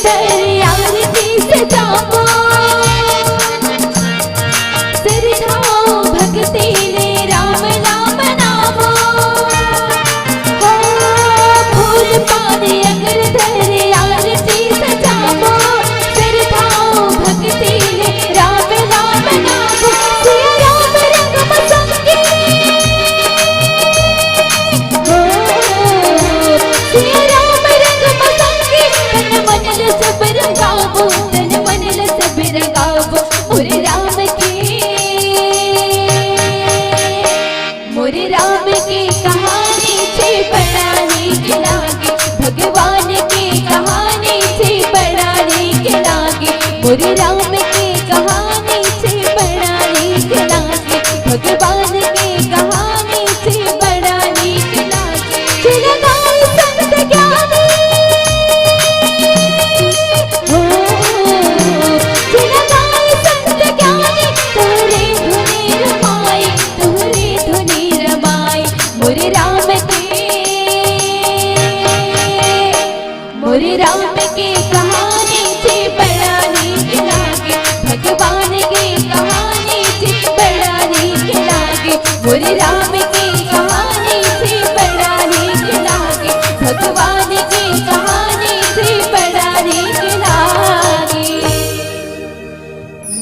आरती सजावो, सिरधाओ भक्ति ने राम नाम नामो। हो फूल पान अगर धरे आरती सजावो, सिरधाओ भक्ति ने राम नाम नामो। सिया राम रंग मसंगे, हो सिया राम रंग मसंगे, तन मन ल सब रंगावो, तन मन ल सब रंगावो। मोरे राम के, मोरे राम के कहानी छे बड़ा नीक लागे, भगवान के कहानी छे बड़ा नीक लागे। मोरे राम के कहानी छे बड़ा नीक लागे, भगवान के कहानी छे बड़ा नीक लागे। जय जयकार संत ज्ञानी, हो, जय जयकार संत ज्ञानी, तोरे धुनी रमाई, तोरे धुनी रमाई। मोरे राम के, मोरे राम के कहानी छे बड़ा नीक लागे, भगवान के कहानी छे बड़ा नीक लागे। मोरे राम के कहानी छे बड़ा नीक लागे, भगवान के कहानी छे बड़ा नीक लागे।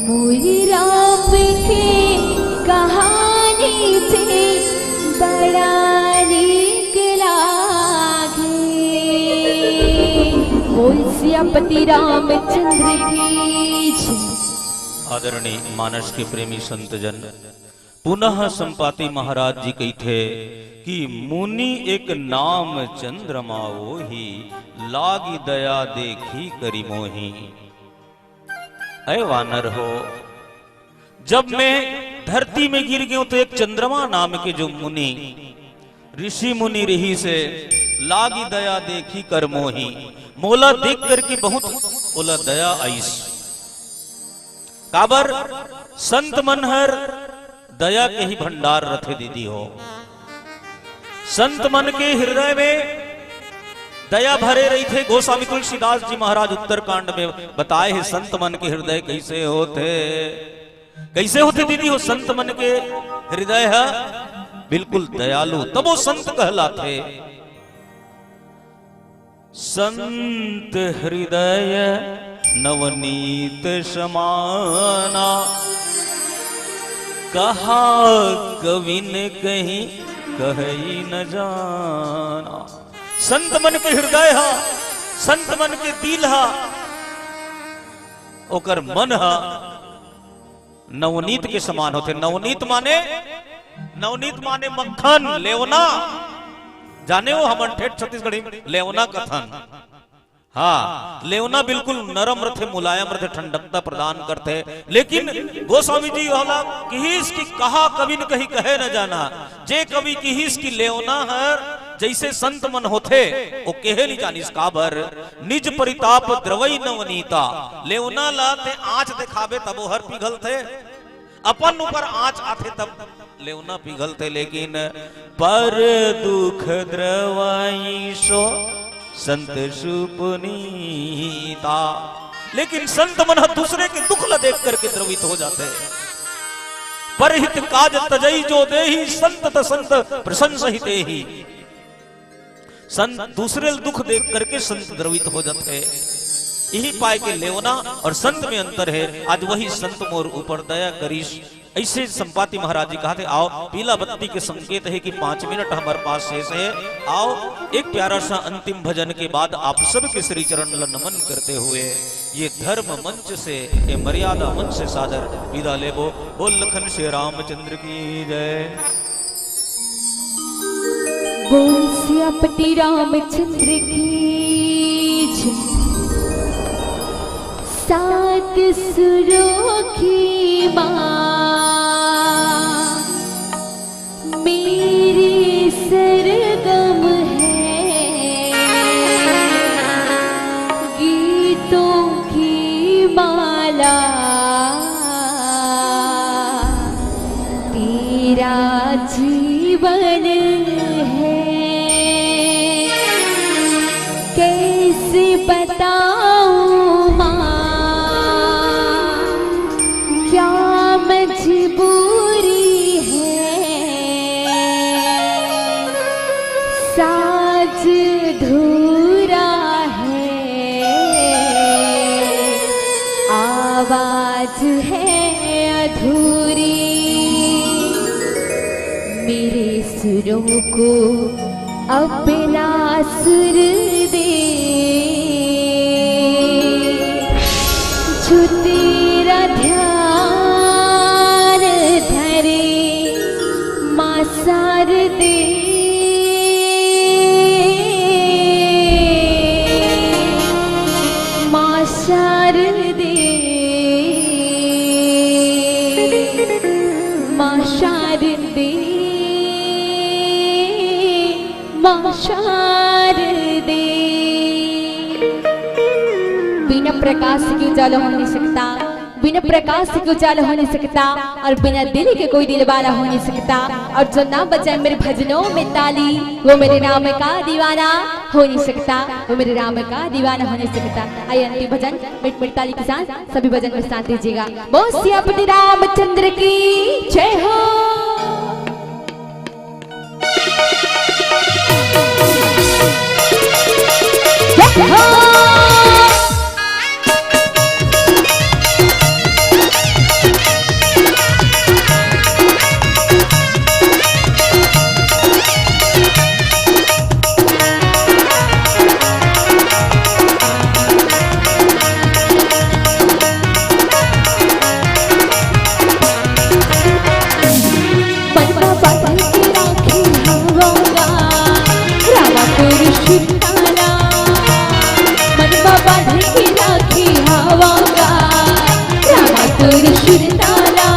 मोरे राम के कहानी छे बड़ा नीक लागे। बोल सियापति रामचंद्र की जय। आदरणीय मानस के प्रेमी संतजन, पुनः संपाति महाराज जी कहिथे कि मुनि एक नाम चंद्रमा ओही, लागी दया देखी करी मोही। अय वानर हो, जब मैं धरती में गिर गयो तो एक चंद्रमा नाम के जो मुनि, ऋषि मुनि रहिसे, लागी दया देखी कर मोही, मोला देख करके बहुत ओला दया आइस। काबर संत मन हर दया के ही भंडार रथे दीदी हो। संत मन के हृदय में दया भरे रहिथे। गोस्वामी तुलसीदास जी महाराज उत्तरकांड में बताए हे संत मन के हृदय कइसे होथे, कइसे होथे दीदी हो संत मन के हृदय ह बिल्कुल दयालु, तब वो संत कहलाथे। संत हृदय नवनीत समाना, कहा कविन कहीं कहई न जाना। संत मन के हृदय हा, संत मन के दिल हा, ओकर मन हा नवनीत के समान होथे। नवनीत माने, नवनीत माने मक्खन, लेवना। जाने हो, हमन ठेठ छत्तीसगढ़ी में लेवना कथन। हाँ, लेवना बिल्कुल नरम रथे, मुलायम रथे, ठंडकता प्रदान करथे। लेकिन गोस्वामी जी वाला किहिस कि कहा कविन कहीं कहे न जाना। जे कवि किहिस कि लेवना हर जइसे संत मन होथे, ओ केहे नइ जानिस। काबर? निज परिताप द्रवई नवनीता। लेवना ला ते आँच देखाबे तब ओहर पिघलथे, अपन ऊपर आँच आथे तब लेवना पिघलथे। लेकिन पर दुख द्रवई सो संत सुपुनीता। लेकिन संत मन ह दूसरे के दुख ला देख करके द्रवित हो जाथे। परहित काज तजई जो देही, संत त संत प्रशंसहि तेही। संत दूसरे ल दुख देख करके संत द्रवित हो जाथे। यही पाए के लेवना और संत में अंतर हे। आज वही संत मोर ऊपर दया करिस। अइसे संपाति महाराज जी कहथे, आओ, पीला बत्ती के संकेत हे कि पाँच मिनट हमर पास शेष हे। आओ, एक प्यारा सा अंतिम भजन के बाद आप सबके श्री चरण ल नमन करते हुए ये धर्म मंच से, ये मर्यादा मंच से सादर विदा लेबो। बोल लखन श्री रामचंद्र की जय। बोल सियापति रामचंद्र की जय। सात सुरों की माँ मेरी सरगम है, गीतों की माला तेरा जीवन है। कैसे बताऊं साज धूरा है, आवाज है अधूरी। मेरे सुरों को अपना सुर दे, जो तेरा ध्यान धरे, माँ शारदे, माँ शारदे, माँ शारदे, माँ शारदे। बिना प्रकाश के उजाला हो नहीं सकता, बिना प्रकाश के उजाला हो नहीं सकता, और बिना दिल के कोई दिलवाला हो नहीं सकता। और जो ना बजाए मेरे भजनों में ताली, वो मेरे राम का दीवाना हो नहीं सकता, वो मेरे राम का दीवाना हो नहीं सकता। आइए, अंतिम भजन मीठ मीठ ताली के साथ सभी भजन में साथ दीजिएगा। बोल सियापति रामचंद्र की जय हो। मनवा बांध के राखी हवंगा, रामा तोर सुरतारा। मनवा बांध के राखी हवंगा, रामा तोर सुरतारा।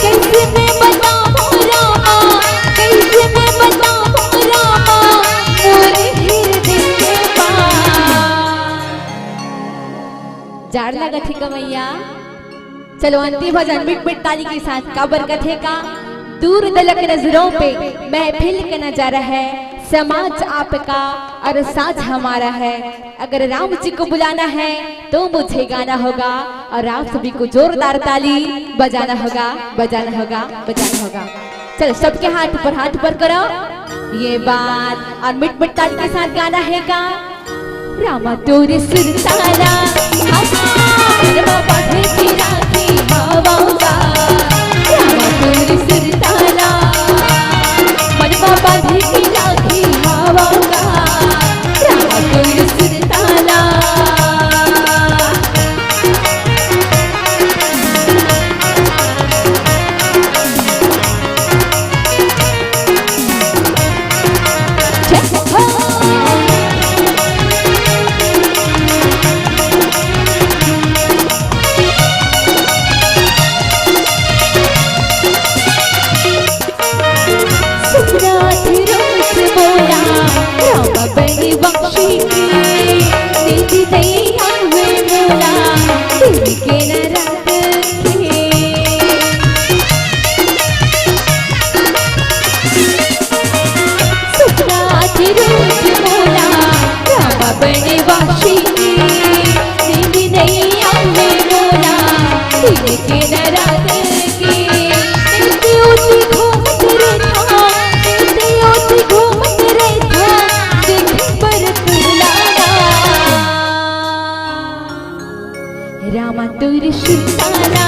कैसे मैं बताऊं रामा, कैसे मैं बताऊं रामा, मोरे हृदय के बात। जार लगत हे कमैया। चलो, अंतिम भजन मीठ मीठ ताली के साथ। काबर कथे का, दूर दलक नजरों पे महफिल का नजारा है, समाज आपका और साज हमारा है। अगर राम जी को बुलाना है तो मुझे गाना होगा, और आप सभी को जोरदार ताली बजाना होगा, बजाना होगा, बजाना होगा। चलो, सबके हाथ ऊपर, हाथ ऊपर करो। ये बात, और मीठ मीठ ताली के साथ गाना है का। रामा तोर सुरतारा, आहा, मनवा बांध के राखी हवंगा। रामा तोर सुरतारा, मनवा बांध के राखी हवंगा। रामा तोर सुरतारा। सुखनाथ रोज बोला, राम बन बख्शी की, नीति दया में बोला, दिल के न रख के। सुखनाथ रोज बोला, राम बन बख्शी की, नीति दया में बोला, दिल के न रख के। रामा तोर सुरतारा,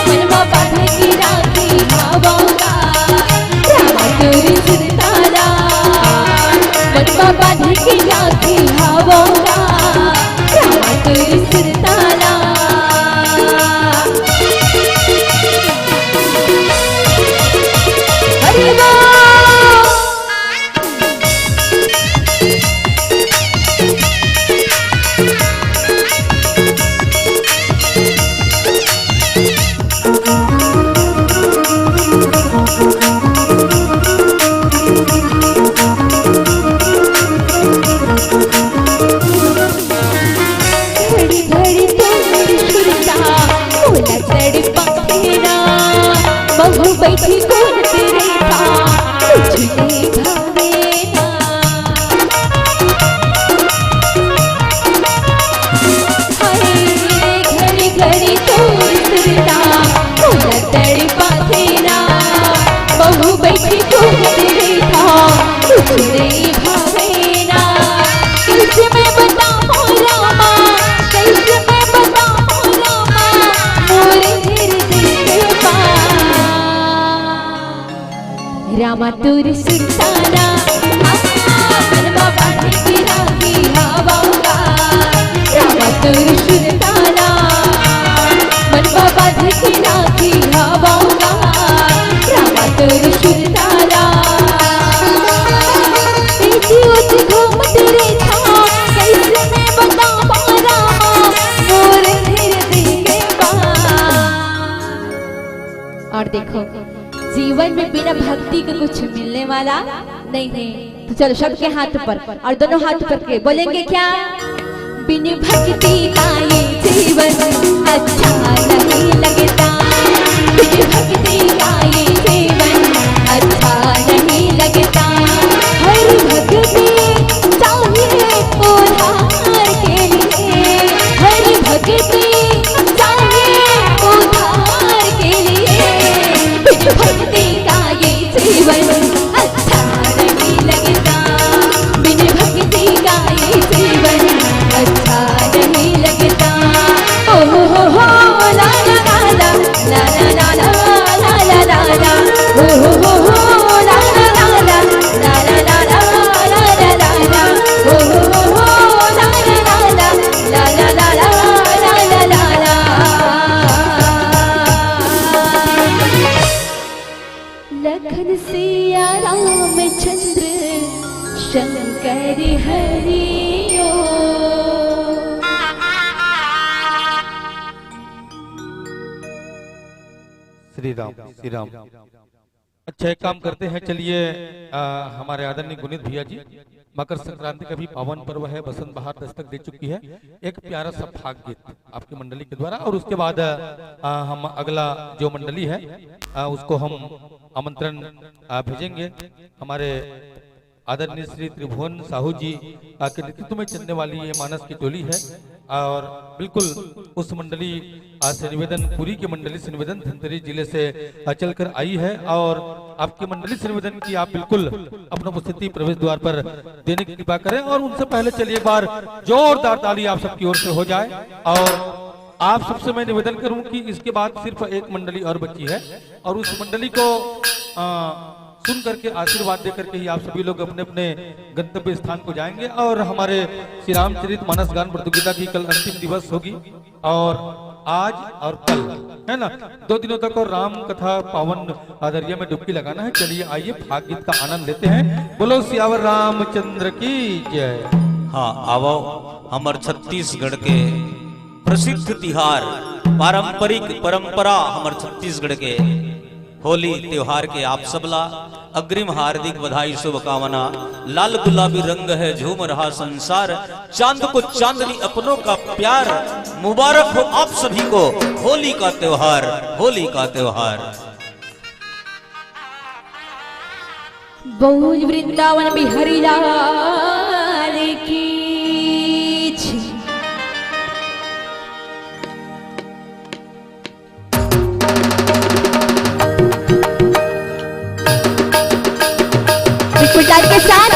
मनवा बांध के राखी हवंगा। रामा तोर सुरतारा, मनवा बांध के राखी हवंगा। रामा तोर सुरतारा। हरि बोल। घड़ी घड़ी तोर सुरता मोला तड़पाथे ना, बहू बैठी कोन तेरे का तुझे भावे ना। हाय, घड़ी घड़ी तोर सुरता मोला तड़पाथे ना, बहू बैठी कोन रे भावेना, कैसे मैं बताऊं रामा, कैसे मैं बताऊं रामा, मोरे हृदय के पास। रामा तोर सुरताना, मन बाबा के राखी हवंगा। रामा तोर सुरताना, मन बाबा के राखी हवंगा। रामा तोर सुरताना, तेजी उठ घूम तेरे छाँव, कैसे मैं बताऊं रामा, मोर हृदय के पास। और देखो, जीवन में बिना भक्ति के कुछ मिलने वाला नहीं है। तो चलो, सबके हाथ ऊपर और दोनों हाथ ऊपर के बोलेंगे क्या? बिन भक्ति का ये जीवन अच्छा नहीं लगता, बिन भक्ति का ये जीवन अच्छा नहीं लगता। हर भक्ति चाहिए उद्धार के लिए, हर भक्ति चाहिए उद्धार के लिए। बिन भक्ति का ये जीवन अच्छा नहीं लगता, बिन भक्ति का ये जीवन अच्छा नहीं लगता। ओ हो हो हो, ला ला ला ला, ला ला ला ला, ला ला ला ला, ओ हो हो हो, ला ला ला ला, ला ला ला ला, ला ला ला ला, ओ हो हो हो, ला ला ला ला, ला ला ला ला, ला ला ला ला। लखन सिया रामचंद्र शंकर हरि ओ। श्री राम, श्री राम। अच्छा, एक काम करते हैं, चलिए, आ, हमारे आदरणीय गुनीत भैया जी, मकर संक्रांति का भी पावन पर्व है, बसंत बहार दस्तक दे चुकी है, एक प्यारा सा फाग गीत आपकी मंडली के द्वारा, और उसके बाद, आ, हम अगला जो मंडली है, आ, उसको हम आमंत्रण, आ, भेजेंगे। हमारे आदरणीय श्री त्रिभुवन साहू जी, आ, के नेतृत्व में चलने वाली ये मानस की टोली है, और बिल्कुल उस मंडली, आ, से निवेदन, पुरी की मंडली से निवेदन, धमतरी जिले से, आ, चलकर आई है, और आपकी मंडली से निवेदन कि आप बिल्कुल अपना उपस्थिति प्रवेश द्वार पर देने की कृपा करें। और उनसे पहले चलिए एक बार जोरदार ताली आप सबकी ओर से हो जाए। और आप सबसे मैं निवेदन करूं कि इसके बाद सिर्फ एक मंडली और बची है, और उस मंडली को, आ, सुन करके, आशीर्वाद दे करके ही आप सभी लोग अपने अपने गंतव्य स्थान को जाएंगे। और हमारे श्री रामचरित मानस गान प्रतियोगिता की कल अंतिम दिवस होगी, और आज और कल, है ना, दो दिनों तक और राम कथा पावन दरिया में डुबकी लगाना है। चलिए, आइए, फाग गीत का आनंद लेते हैं। बोलो सियावर रामचंद्र की जय। हाँ, आवो, हमर छत्तीसगढ़ के प्रसिद्ध तिहार, पारंपरिक परंपरा, हमर छत्तीसगढ़ के होली त्योहार के आप सबला अग्रिम हार्दिक बधाई, शुभकामना। लाल गुलाबी रंग है, झूम रहा संसार, चांद को चांदनी, अपनों का प्यार। मुबारक हो आप सभी को होली का त्योहार, होली का त्योहार। बोल वृंदावन बिहारी लाल की जय। बिल्कुल टाइट के साथ।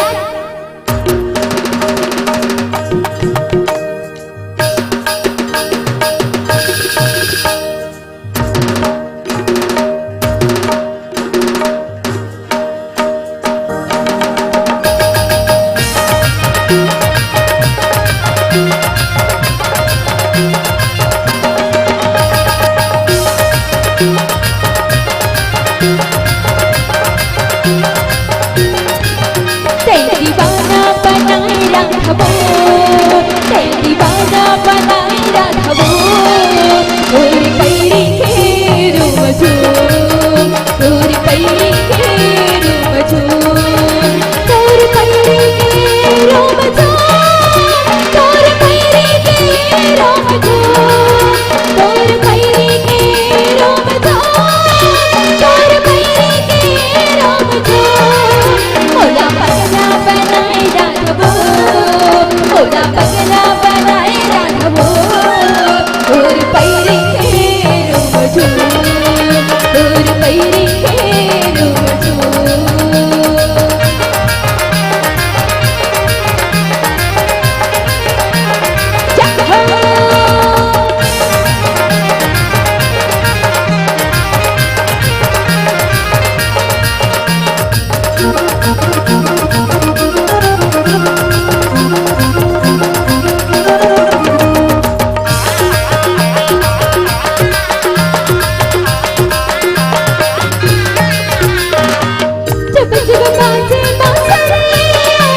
जब बाजे बांसुरिया,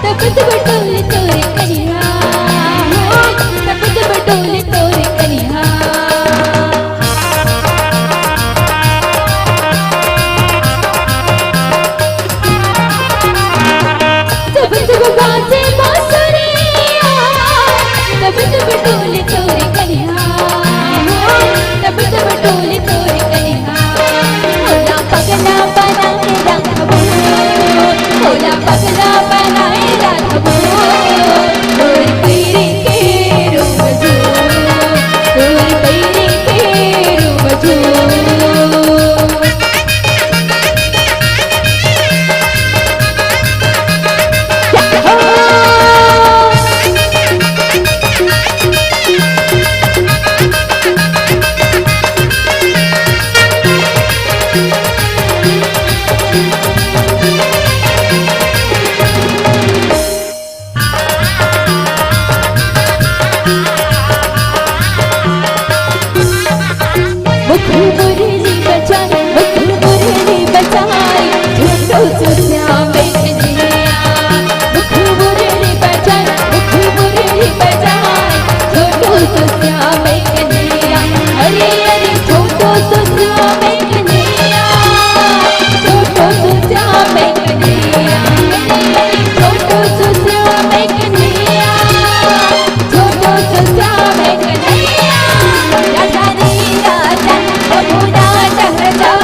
तब तब डोले तोर कनिहा, तब तब डोले तोर कनिहा। जब जब बाजे बांसुरिया, तब तब डोले तोर कनिहा, तब तब डोले तोर कनिहा। होला पगला बनाए राखबो, होला पगला बनाए राखबो, तोर पैरी के रूप जो, तोर पैरी के रूप जो। मुख मुरली बजाए, मुख मुरली बजाए, छोटो सो श्याम कन्हैया। मुख मुरली बजाए, मुख मुरली बजाए, छोटो सो श्याम कन्हैया। अरे अरे छोटो सो श्याम कन्हैया, छोटो सो श्याम कन्हैया। अरे अरे छोटो सो श्याम कन्हैया। छोटो सो श्याम कन्हैया, राधा रे राधा, रघुनाथ हृदय।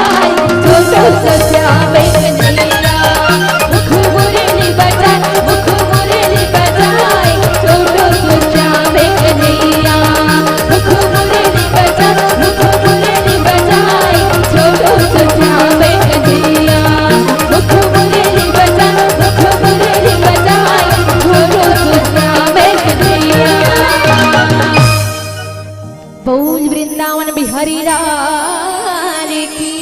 छोटो सो श्याम कन्हैया, मुख मुरली बजाए, मुख मुरली बजाए। छोटो सो श्याम कन्हैया, मुख मुरली बजाए, मुख मुरली बजाए। छोटो सो श्याम कन्हैया, मुख मुरली बजाए, मुख मुरली बजाए। छोटो सो श्याम कन्हैया। बोल वृंदावन बिहारी लाल की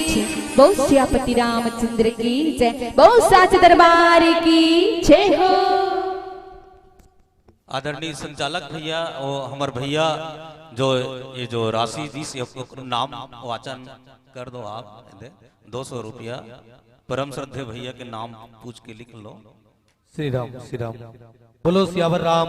जय, बोल सियापति रामचंद्र की जय, बोल साच दरबार की जय हो। आदरणीय संचालक भैया, वो हमर भैया जो ये जो राशि दिस, ये ओकर नाम वाचन कर दो आप, दे दो सौ रुपया परम श्रद्धे भैया के नाम पूछ के लिख लो। श्री राम, श्री राम। बोलो सियावर राम